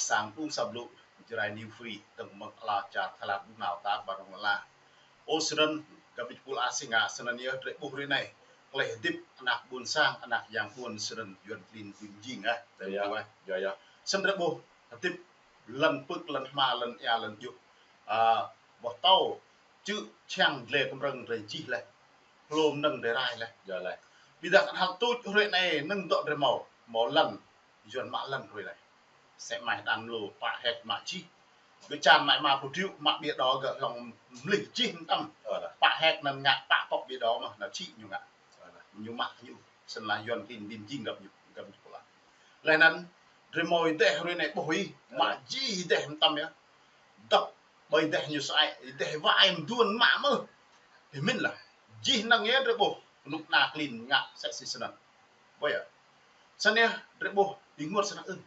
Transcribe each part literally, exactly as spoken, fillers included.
Sang ƀuôn sang blŭ, Jrai New Free, tơ̆ng mơ̆ng ala čar Thái Lan ƀu nao ta ƀar rong la. Ơ, snăn, găp djuai pul asing ngă, snăn yơh, drei ƀuh hrơi anai. Klei hơdip anak ƀuôn sang, anak yang ƀuôn, snăn Yuăn klin ƀing jing, ah, tơ̆ng Yơh, ƀuh, ah. Yơh, yơh. Snăn drei ƀuh, hơdip lăn pưk, lăn hma, lăn ia, lăn djuh. Ah, ƀuh tâo, čư̆ čhiăng dleh kơmrơ̆ng drei jih leh. Hlô mơnơ̆ng drei rai leh. Yơh leh. Ƀiădah kăn hăl tuč hrơi anai nơ̆ng dŏ drei mâo, mâo lăn, Yuăn mă lăn hrơi anai. Sĕ mai đan mlô pă hek mă jih. Gơ̆ čan mă ma pô triu mă bia đỏ gơ̆ hlŏng mlih jih mơtam. Ơ leh. Pă hek anăn ngă pă pŏk bia đỏ mơh, anăn čih ñu ngă. Ơ leh. Ñu mă ñu. Snăn lah Yuăn klin ƀing jing găp ñu, găp ñu pul ah. Leh anăn, drei mâo êdeh hrơi anai ƀuh ih, mă Ơ. Jih êdeh mơtam yơh. Dăp, ƀơi êdeh ñu sơăi, êdeh wai mduôn mă mơh. Ih mĭn lah, jih năng yơh drei ƀuh, kơnuk kơna klin ngă msĕ si snăn. Ƀuh yơh. Snăn yơh, drei ƀuh, ih ngot snăk ưh.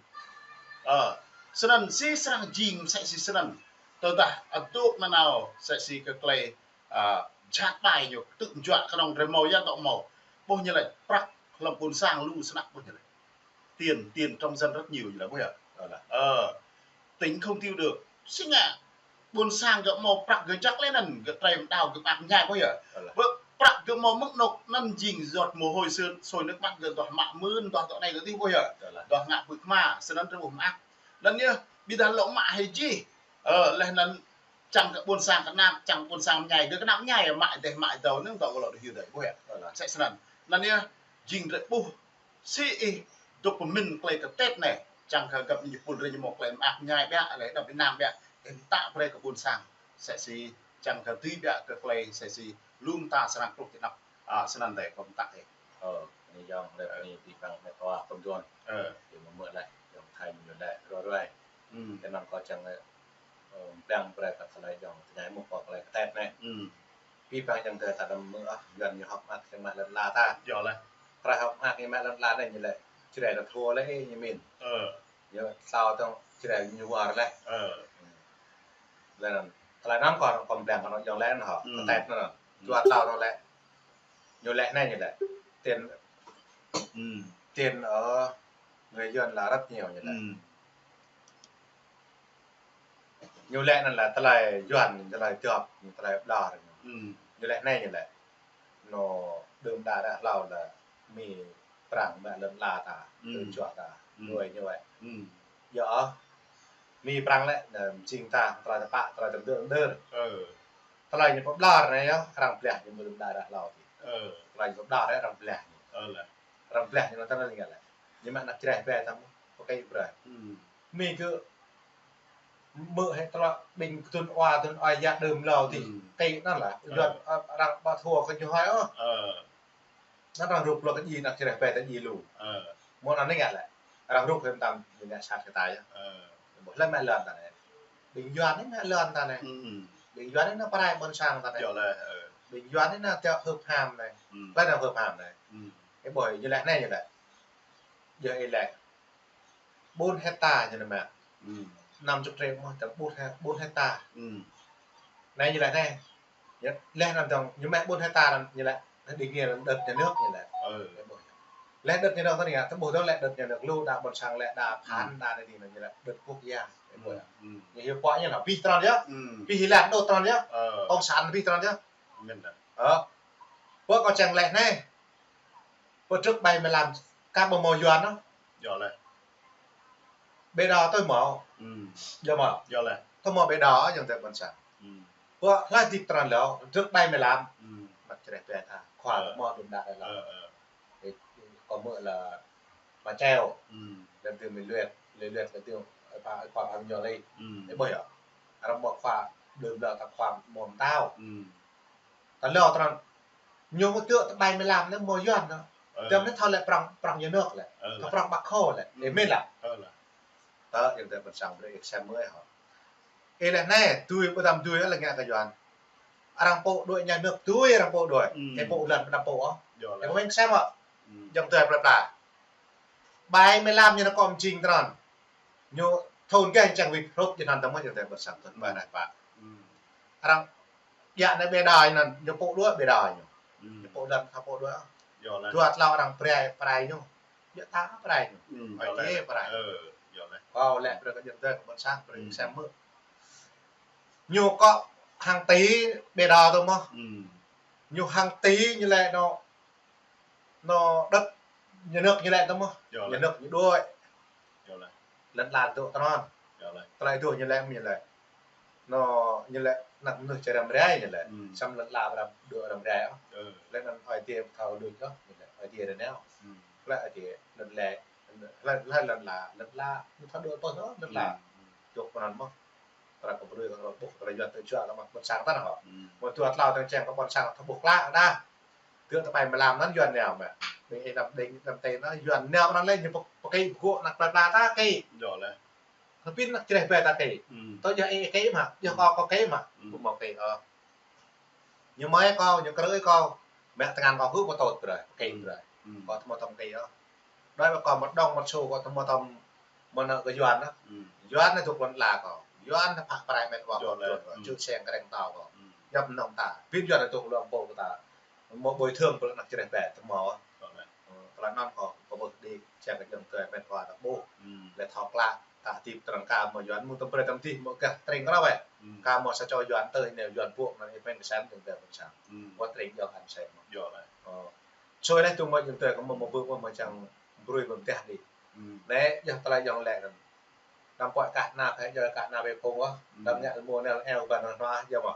Ơ, snăn si srăng jing msĕ si snăn. Tơdah adôk nanao, msĕ si kơ klei, ơ, jhat ƀai ñu, tŭ mjuă kơnơ̆ng drei mâo yơh dŏ mâo. Ƀuh ñu lač prăk hlăm ƀuôn sang lu snăk ƀuh ñu lač. Tiền, tiền trong dân rất nhiều, ñu lač ƀuh yơh. Ơ, tỉnh không tiêu được. Si ngă, ƀuôn sang gơ̆ mâo prăk gơ̆ jăk leh anăn, gơ̆ trei mđao gơ̆ mơak mơñai ƀuh yơh. Ơ leh. Ƀơ prăk gơ̆ mâo mơ̆ng anôk anăn jing giọt mồ hôi sơ-, sôi nước mắt gơ̆ duah mă mưn, duah dŏ anai dŏ adih ƀuh yơh. Ơ leh. Duah ngă pưk hma, snăn drei ƀuh mơak. Anăn yơh, ƀiădah lŏ mă hĕ jih. Ơ, leh anăn čang kơ ƀuôn sang kơnap, čang ƀuôn sang mơñai, gơ̆ kơnap mơñai, mă êdeh mă êdâo, anăn dŏ kơ lŏ dih yơh dih, ƀuh yơh. Ơ leh. Msĕ snăn. Anăn yơh, jing drei ƀuh, si ih dôk pơmĭn klei kơ Tết anai, čang kơ găp ñu pul drei ñu mâo klei mơak mơñai ƀiă, leh đăp Việt Nam ƀiă, ih mtă brei kơ ƀuôn sang. Msĕ si, čang kơ tui ƀiă kơ klei, msĕ si, lu mta srăng truh ti anăp, ah, snăn dih kơ mtă ih. Ơ, anei yơh, leh anei ti păng mĕt wa pơmduôn. Ơ. Yơh mơ̆ mơ̆ leh, yơh thai ñu leh, ruai ruai. Hmm. Kơ anăn kâo čang leh, ơ, păng brei kơ tơlơi yơh, tơña mơ̆ kơ klei kơ Tết anai. Hmm. Pi păng čang tơ ta đăm mơ̆ ah, Yuăn ñu hŏk mă čang mă lăn la ta. Yơh leh. Prăk hŏk mă ñu mă lăn la anei ñu leh. Čơrĕ ta thua leh ñu mĭn. Ơ. Ñu thâo tơ̆ng Jrai ñu war leh. Ơ. Leh anăn, tơlơi anăn kâo, kâo pơblang kơ anŏ yơh leh anăn hŏ. Hmm. Kơ Tết anăn. Hmm. Dua thâo anăn leh. Ñu leh anei ñu leh. Tiền, hmm, tiền ở người Yuăn là rất nhiều ñu leh. Hmm. Ñu leh anăn leh tơlơi Yuăn, tơlơi dŏp, tơlơi ƀlŏr. Hmm. Ñu leh anei ñu leh. Anŏ đưm đă ră hlâo leh Mi Prăng mă lăn la ta, hmm, tơ čuă ta, hmm, đuaĭ ñu wĕ. Hmm. Yơh, Mi Prăng lĕ, anăn jing ta, tơlơi tơpă, tơlơi tơdơ̆ dơ̆. Ơ. Tơlơi ñu pơƀlŏr anei yơh, arăng blah ñu mơ̆ đưm đă ră hlâo ti. Ơ. Tơlơi ñu pơƀlŏr anei arăng blah ñu. Ơ leh. Arăng blah ñu anăn tơlơi ñu leh. Ñu mă anăp Jrai ƀe ta mơ̆, pơkei Jrai. Hmm. Mi gơ̆ mơ̆ hĕ tơlơi ƀing kơtŭn wa, kơtŭn ơi yă đưm hlâo ti. Hmm. Kei anăn lah, ơ, Yuăn, ơ, arăng ƀă thua kơ ñu hơi ôh. Ơ. Anăn arăng rup lŏ kơ djai anăp Jrai ƀe ta djai lu. Ơ. Mơ̆ng anăn anei ngă lĕ. Arăng rup hĕ mơtam ñu ngă sat kơ ta yơh. Ơ. Ƀuh leh mă lăn ta anei. Ƀing Yuăn anei mă lăn ta anei. Hmm. Ƀing Yuăn anei nao pơrai ƀôn sang ta anei. Yơh leh, ơ. Ƀing Yuăn anei nao tiŏ hưp ham anei. Hmm. Leh nao hưp ham anei. Hmm. Ih ƀuh ñu leh anei ñu leh. Yơh ih leh. Ƀôn hecta ñu anei mă. Hmm. Năm chục triệu mơ̆, tơ̆ng ƀôn he-, ƀôn hecta. Hmm. Anei ñu leh anei. Ñu leh anăn tơ̆ng, ñu mă ƀôn hecta anăn, ñu leh, đương nhiên là đất nhà nước ñu leh. Ơ. Leh đất nhà nước tơ anei, ta ƀuh tơ leh đất nhà nước lu, đa ƀôn sang leh, đa phản, hmm, đa anei ti anăn ñu leh, đất quốc gia. Hmm. Ñu hiu pŏk ñu anăn, pih tran yơh. Hmm. Pih Hy Lạp đô tran yơh. Ơ. Cộng sản pih tran yơh. Mĭn đa. Ơ. Pô kâo čang leh anei. Pơ trước bảy mươi lăm, kơ ƀu mâo Yuăn ôh. Yơh leh. Ƀe đao tui mâo. Hmm. Yơh mâo. Yơh leh. Tui mâo ƀe đao, yơh tui ƀôn sang. Hmm. Pơ hlơi dĭp tran leo, trước bảy mươi lăm. Hmm. Mă Jrai ƀe ta. Khua, ơ, mâo đưm đă leo. Ơ, ơ. Ê, kâo mơ̆ leh Mă Čeo. Hmm. Leh tui Mi Luet, Mi Luet leh tui, ơ, pha, pha, pha ñu leh. Hmm. Ih ƀuh yơh. Arăng mâo khua, đưm đă ta khua mâo mtao. Hmm. Ta leo tran. Ñu mơ̆ tui tơ bảy mươi lăm anei mâo Yuăn anăn. Ơ. Tơdah anei thâo lĕ prăng, prăng nhà nước lĕ. Ơ, thâo leh. Prăng Bác Hồ lĕ. Ơ. Ih mĭn lah. Ơ leh. Tơ, yơh tui ƀôn sang brei ih sem mơ̆ hŏ. Ih leh anei, tui ƀu đăm tui leh ngă kơ Yuăn. Arăng pô đuaĭ nhà nước tui arăng pô đuaĭ. Hmm. Ih pô lăn ƀu đăm pô ôh. Yơh leh. Ih pô mĭn sem hŏ. Hmm. Yơh tui plei pla. Bảy mươi lăm ñu anăn kơ mjing tran. Ñu thun kơ čang wĭt hrup jơnăn tơmơ̆ jơnăn tơmơ̆ sang thun ƀai nai pă. Hmm. Arăng djă anei ƀe đao anăn ñu pô đuaĭ ƀe đao ñu. Hmm. Ñu pô lăn kơ pô đuaĭ. Yơh leh. Dua tlâo arăng prai, prai ñu. Yơh ta prai ñu. Hmm, yơh leh. Prai. Ơ, yơh leh. Kâo lĕ brơi kơ ayŏng adơi kơ ƀôn sang, brơi kơ sem mơ̆. Ñu kơ hàng tỷ ƀiă đa tơ mơ̆. Ñu hàng tỷ ñu lĕ anŏ, anŏ đất nhà nước ñu lĕ tơ mơ̆. Nhà nước ñu đuaĭ. Lăn ala dŏ tơnăn. Tơlơi dŏ ñu lĕ mơ̆ ñu lĕ. Anŏ ñu lĕ anăp mơnuih čơrăm rai ñu lĕ. Samơ̆ lăn ala ƀrăm dŏ răm rai. Lĕ anŭn Ơi Adai thâo đôč kơ ñu lĕ Ơi Adai rơneo. Lĕ Ơi Adai lăn ala, lăn, lăn, lăn ala, lăn ala, ñu thâo đuaĭ pơ anŭn, lăn ala. Dŏ pơ anŭn mơ̆. Tơlơi kơ brơi kơ ƀuh, tơlơi Yuan tơjuă kơ mă ƀôn sang tơnăn hŏ. Mơ̆ dua tlâo tơngan čang kơ ƀôn sang thâo ƀuh klă đa. Tơl tơpai mlam anŭn Yuan nao mă. Ƀing ih năm đing, năm tê anŭn Yuan nao anŭn lĕ ñu pơk-, pơkĭ pơgŏ anăp plơi pla ta kĭ. Hơpin anăp čơreh ƀe ta kĭ. Tơ yơh ih kĭ mă, yơh kâo kâo kĭ mă. Ƀu mơ̆ kĭ ôh. Ñu mơi kâo, ñu krư̆ kâo. Mă tơngan kâo hŭ pơtôt brơi, pơkĭ brơi. Kâo tơmă tơm kĭ ôh. Đơi mă kâo mă dŏng mă sô kâo tơmă tơm mơnă kơ Yuan anŭn. Yuan anŭn dŏ lăn ala kâo. Yuan anŭn phă prai mĕt wa kâo. Čut seng kreng tao kâo. Yap nong ta. Pin Yuan anŭn dŏ lŏm pô kơ ta. Mơ̆ bồi thường pơ anăp čơreh ƀe tơmă. Tơlơi anŭn kâo, kâo ƀuh đĭ, čang kơ ayŏng adơi mĕt wa ta ƀuh. Lĕ thâo klă, ta hơdip tơrăng ka mơ̆ Yuan mơ̆ tơm brơi tơm dih mơ̆ gah tring krao wĕ. Ka mơ̆ sa čô Yuan tơ anai Yuan pô anŭn ih pơmĭn kơ sem ayŏng adơi ƀôn sang. Wơ̆t tring ayŏng ăn sem mơ̆. Sui lĕ tŭ mơ̆ ayŏng adơi kơ mơ̆ mơ̆ ƀuh mơ̆ čang brơi ƀơm teh đĭ. Lĕ yơh tơlơi ayŏng lĕ anŭn. Năm pơ̆ kah anăp hĕ jơ kah anăp ƀe phung wơ̆t. Năm ngă lơ mơ̆ nel eo ƀan anŭn hnoa yơh mơ̆.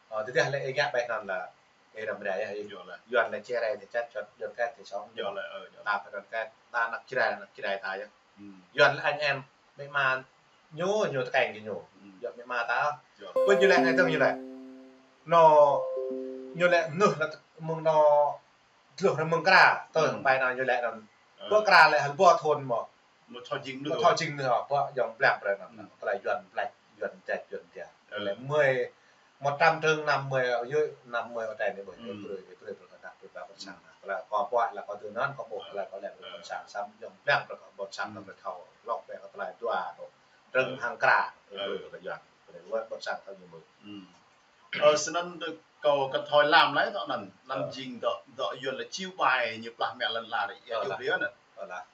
Tơdah lĕ ih ngă ƀe anŭn lĕ ih răm rai yơh. Yuan lĕ čơreh tơčet čot Yuan kĕt tơsong. Ta pơ Yuan kĕt, ta anăp čơreh, anăp čơreh ta yơh. Yuan lĕ anh em, mĕ ma ñu, ñu tơkeng kơ ñu. Yơh mĕ ma ta. Pơ ñu lĕ anai tơm ñu lĕ. Anŏ, ñu lĕ mơnuih lĕ mơ̆ng anŏ, tơlơi mơ̆ng Kra, tơl ƀai anŭn ñu lĕ anŭn. Pơ Kra lĕ hơl ƀuh thun mơ̆. Mơ̆ thâo jing mơnuih. Mơ̆ thâo jing mơnuih hŏ, ƀuh ayŏng blang brơi anŭn. Tơlơi Yuan ƀlĕč, Yuan jĕč, Yuan jĕč. Lĕ mơi, mơ̆ trăm trưng năm mơi, yơh năm mơi ôh tơlơi anai ƀuh, brơi, brơi, brơi kơ anăp brơi ƀă ƀôn sang. Tơlơi kâo ƀuh lĕ kâo tui anŭn kâo ƀuh tơlơi kâo lĕ ƀôn sang. Samơ̆ ayŏng blang brơi kơ ƀôn sang tơlơi thâo lŏk ƀĕ kơ tơlơi dua anŏ. Trưng hăng Kra, brơi kơ Yuan. Brơi wơ̆t ƀôn sang thâo ñu mơ̆. Ơ, snăn tơ kâo kăn thâo lăm lĕ dŏ anŭn. Anŭn jing dŏ, dŏ Yuan lĕ chiu ƀai ñu plah mă lăn ala rĕ, yua ƀiă anŭn.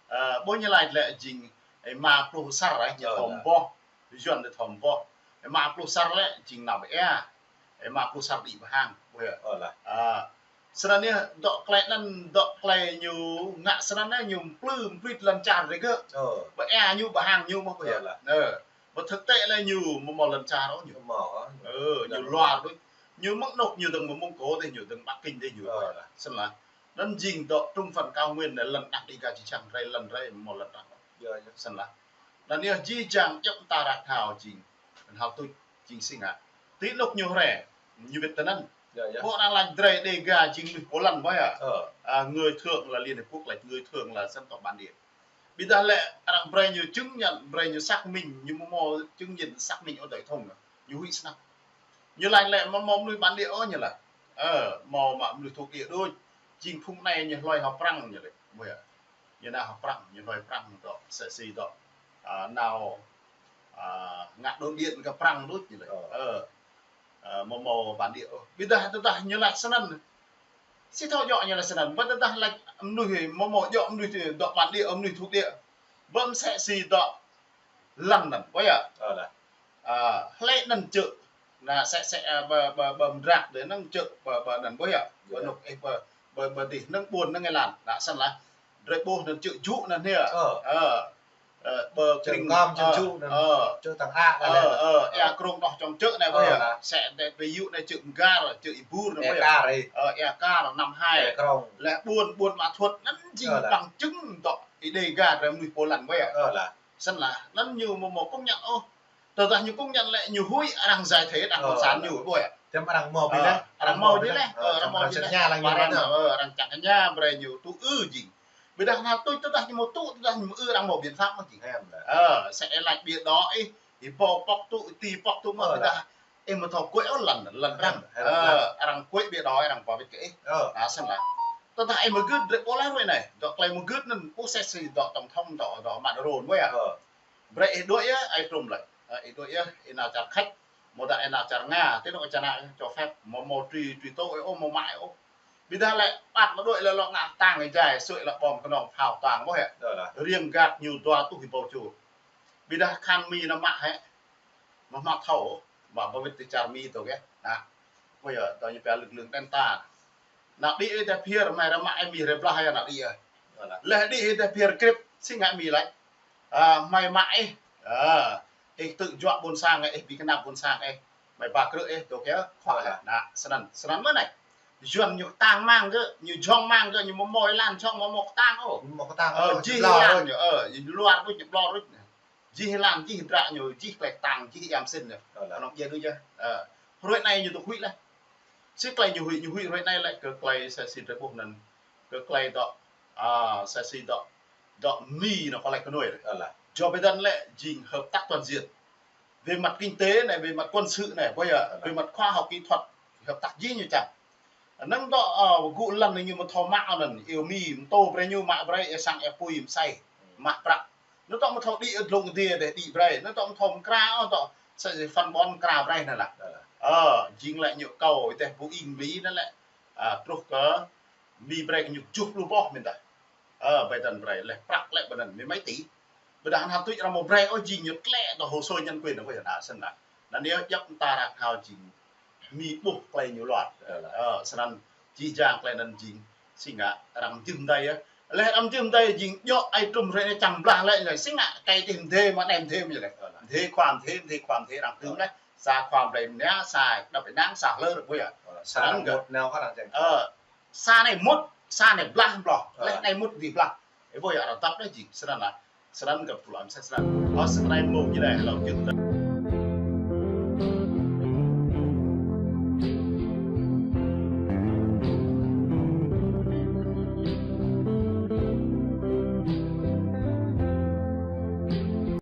Ơ, ƀuh ñu laĭ lĕ jing, ơ, ma pluh asar, ơ, ñu thâo mboh. Yuan ñu thâo mboh. Ơ, ma pluh asar lĕ jing nao ƀe ea. Ơ, ma pluh asar đĭ pơhang. Ƀuh yơh. Ơ, snăn yơh dŏ klei anŭn, dŏ klei ñu ngă snăn yơh ñu mplư, mplư lăn čar rĕ gơ̆. Ƀe ea ñu, pơhang ñu mơ̆ ƀuh yơh. Ơ. Ƀơ thực tế lĕ ñu mơ̆ mâo lăn čar ôh ñu. Mơ̆ mâo, ơ. Ơ, ñu luar đôč. Ñu mơ̆ng anŏ ñu dơ̆ng mơ̆ng Mông Cổ dih, ñu dơ̆ng Bắc Kinh dih ñu. Ơ. Snăn lah. Anŭn jing dŏ trung phần cao nguyên anai lăn đah đĭ ga či čang rai lăn rai mơ̆ mâo lăn đah. Snăn lah. Anŭn yơh jih jang djŏp ta ră thâo jing. Anŭn hao tuč jing si ngă. Ti anŏ ñu rai, ñu wĭt tơ anŭn. Ƀu arăng laĭ drơi Đêga jing mơnuih pô lăn ƀơi yơh. À, người thượng là Liên Hiệp Quốc, là người thượng là dân tộc bản địa. Ƀiădah lĕ arăng brơi ñu chứng nhận, brơi ñu xác minh, ñu mơ̆ mâo chứng nhận xác minh ở tổng thống. Ñu huĭ snăk. Ñu laĭ lĕ mơ̆ mâo mơnuih bản địa ôh ñu laĭ. Ơ, mâo mă mơnuih thuộc địa đôč. Jing phung anai ñu hlơi hŏ prăng ñu laĭ. Ƀuh yơh. Ñu nao hŏ prăng, ñu hlơi prăng dŏ, sĕ si dŏ. À, nao, à, ngă đồn điền kơ prăng đôč ñu laĭ. Ơ. Ơ, mơ̆ mâo bản địa ôh. Ƀiădah tơdah ñu laĭ snăn. Si thâo djŏ ñu laĭ snăn. Ƀơ tơdah laĭ mơnuih mơ̆ mâo djŏ mơnuih dŏ bản địa, mơnuih thuộc địa. Ƀơ mơ̆ sĕ si dŏ lăn anŭn, ƀuh yơh. Ơ, lah. À, hlĕ anŭn čư̆. Anai sĕ, sĕ, à, ƀơ, ƀơ, ƀơ mơdrak dih anŭn čư̆, ƀơ, ƀơ anŭn, ƀuh yơh. Ƀơ anŏ, ơ, ƀơ, ƀơ, ƀơ dih anŭn ƀuôn anŭn ih lăn. Anai snăn lah. Drơi ƀuh anŭn čư̆ jŭ anŭn yơh. Ơ. Ơ. Ơ, ƀơ čư̆ kring, kơm, čư̆, ơ, jŭ anŭn. Ơ. Čư̆ tang a, ơ, lah. Ơ, ia krông đoh čong čư̆ anai, ƀuh yơh. Lah. Sĕ dih ƀu yŭ anai čư̆ mơgar, čư̆ i bur anai, ƀuh yơh. Ia kar ih. Ơ, ia kar năm hai. Ia krông. Lĕ ƀuôn, ƀuôn Mă Thuột anŭn jing, ơ, lah, bằng chứng dŏ Đêga drơi mơnuih pô lăn ƀuh yơh. Ơ, lah. Snăn lah, anŭn ñu mơ̆ mâo công nhận ôh. Tơdah ñu công nhận lĕ ñu huĭ arăng giải thể đảng cộng sản ñu ƀuh yơh. Tơm arăng mâo ƀiă lĕ. Ơ, arăng mâo ƀiă lĕ. Ơ, arăng mâo ƀiă lĕ. Arăng čang kơ ñu, ơ, arăng čang kơ ñu brơi ñu tŭ ư jing. Ƀiădah nao tuč tơdah ñu mâo tŭ, tơdah ñu mâo ư arăng mâo biện pháp mơ̆ jing. Ơ, sĕ laĭ ƀiă đŏ ih, ih pŏk pŏk tŭ, ih ti pŏk tŭ mơ̆ ƀiădah. Ih mơ̆ thâo kuĕ ôh lăn, lăn arăng. Ơ, arăng kuĕ ƀiă đŏ arăng pô wĭt kơ ih. Ơ. À, snăn lah. Tơdah ih mơgưt drơi ƀuh lah ruai anai. Dŏ klei mơgưt anŭn ƀu sĕ si dŏ tổng thống dŏ, dŏ Maduro ƀuh yơh. Ơ. Brơi ih đuaĭ yơh, ih trŭm laĭ. Ơ, ih đuaĭ yơh, ih nao čar Khač. Mơ̆ dah ih nao čar Nga, ti anŏ čar Nga cho phép, mơ̆ mâo truy, truy tố ih ôh, mơ̆ mă ih ôh. Ƀiădah lĕ, ƀăt mơ̆ đuaĭ lĕ lŏ ngă tang ih jai, sui lĕ bom kơnong phao tang ƀuh yơh. Ơ, lah. Riêng gak ñu dua rơtuh rơbâo čô. Ƀiădah khăn Mi anŭn mă hĕ. Mă mă thâo, mă ba wĭt tơ čar Mi tơ kĕ. Anŭn. Ƀu yơh, tơ ñu pia lực lượng Delta. Anŭn đĭ ih tơ phiơr, mă ră mă ih Mi ră blah yơh anŭn đĭ ih. Laih đĭ ih tơ phiơr krip, si ngă Mi laĭ. A, mă mă ih. A, ih tŭ juă ƀôn sang ih, ih ƀu kơnăp ƀôn sang ih. Mă ba krư̆ ih, tơ kĕ, khua. Anŭn, snăn, snăn mơ̆n anai. Yuan ñu kơtang mang kơ, ñu jhŏng mang kơ, ñu mơmơi lan jhŏng mơmơi kơtang ôh. Mơmơi kơtang, ơ, ơ, jih ñu lan, ơ, ñu, ơ, ñu luar đôč, ñu ƀlŏr đôč. Jih lan, jih dră ñu, jih klei kơtang, jih yăm sin ñu. Ơ, lă. Anŭn jĕ đôč yơh. Ơ, hrơi anai ñu tŭ huĭ laih. Si klei ñu huĭ, ñu huĭ hrơi anai lĕ kơ klei sa si drơi ƀuh anŭn. Kơ klei dŏ, a, sa si dŏ, dŏ Mi anŭn kơ lĕ kơ nuôi. Ơ, lă. Joe Biden lĕ jing hợp tác toàn diện. Về mặt kinh tế anai, về mặt quân sự anai, ƀu yơh, ơ, lă, về mặt khoa học kỹ thuật, hợp tác jih ñu čang. Anŭn dŏ, ơ, gŭ lăn ñu mă thâo mă anŭn, iâu Mi, mơtô brơi ñu mă brơi, ih sang ih apui, mă sai, mă prăk. Anŭn dŏ mă thâo đĭ ih dlông adiê dêh đĭ brơi. Anŭn dŏ mă thâo mơkra, ơ, dŏ, sa si phân bón mơkra brơi anŭn lă. Ơ, lă. Ơ, jing lĕ ñu kâo, ih tơ bu ing Mi anŭn lĕ, a, truh kơ Mi brơi kơ ñu kjuh pluh boh mơ̆n tah. Ơ, Biden brơi, laih prăk lĕ Biden, Mi mă tĭ. Ƀiădah hăng hơtuč arăng mơ̆ brơi, ơ, jing ñu tlĕ tơ hồ sơ nhân quyền, ơ, ƀu yơh anŭn snăn. Anŭn yơh djŏp mơta arăng hao jing Mi ƀuh klei ñu luar. Ơ, lă. Ơ, snăn jih jang klei anŭn jing, si ngă arăng jưh mơdai yơh. Laih arăng jưh mơdai jing djŏ ai trŭm hrơi anai čang blah lĕ, lĕ si ngă kơi tih mơdê mă anai mơdê mơ̆ lĕ. Ơ, lă. Mơdê khua mơdê, mơdê khua mơdê arăng tŭ lĕ. Sa khua mơdê mơnia, sa đăp ih năng, sa hlơr ƀu yơh. Ơ, lă. Sa anŭn anŭn mơ̆n. Mŭt nao kơ arăng čang. Ơ, sa anai mŭt, sa anai blah blah. Ơ. Laih anai mŭt dih blah. Ih ƀuh yơh arăng tăp đah jing. Snăn lă. Snăn kơ pơtŭ lăm sa snăn. Ơ, snăn mơ̆ jih đah lŏ jưh tơ.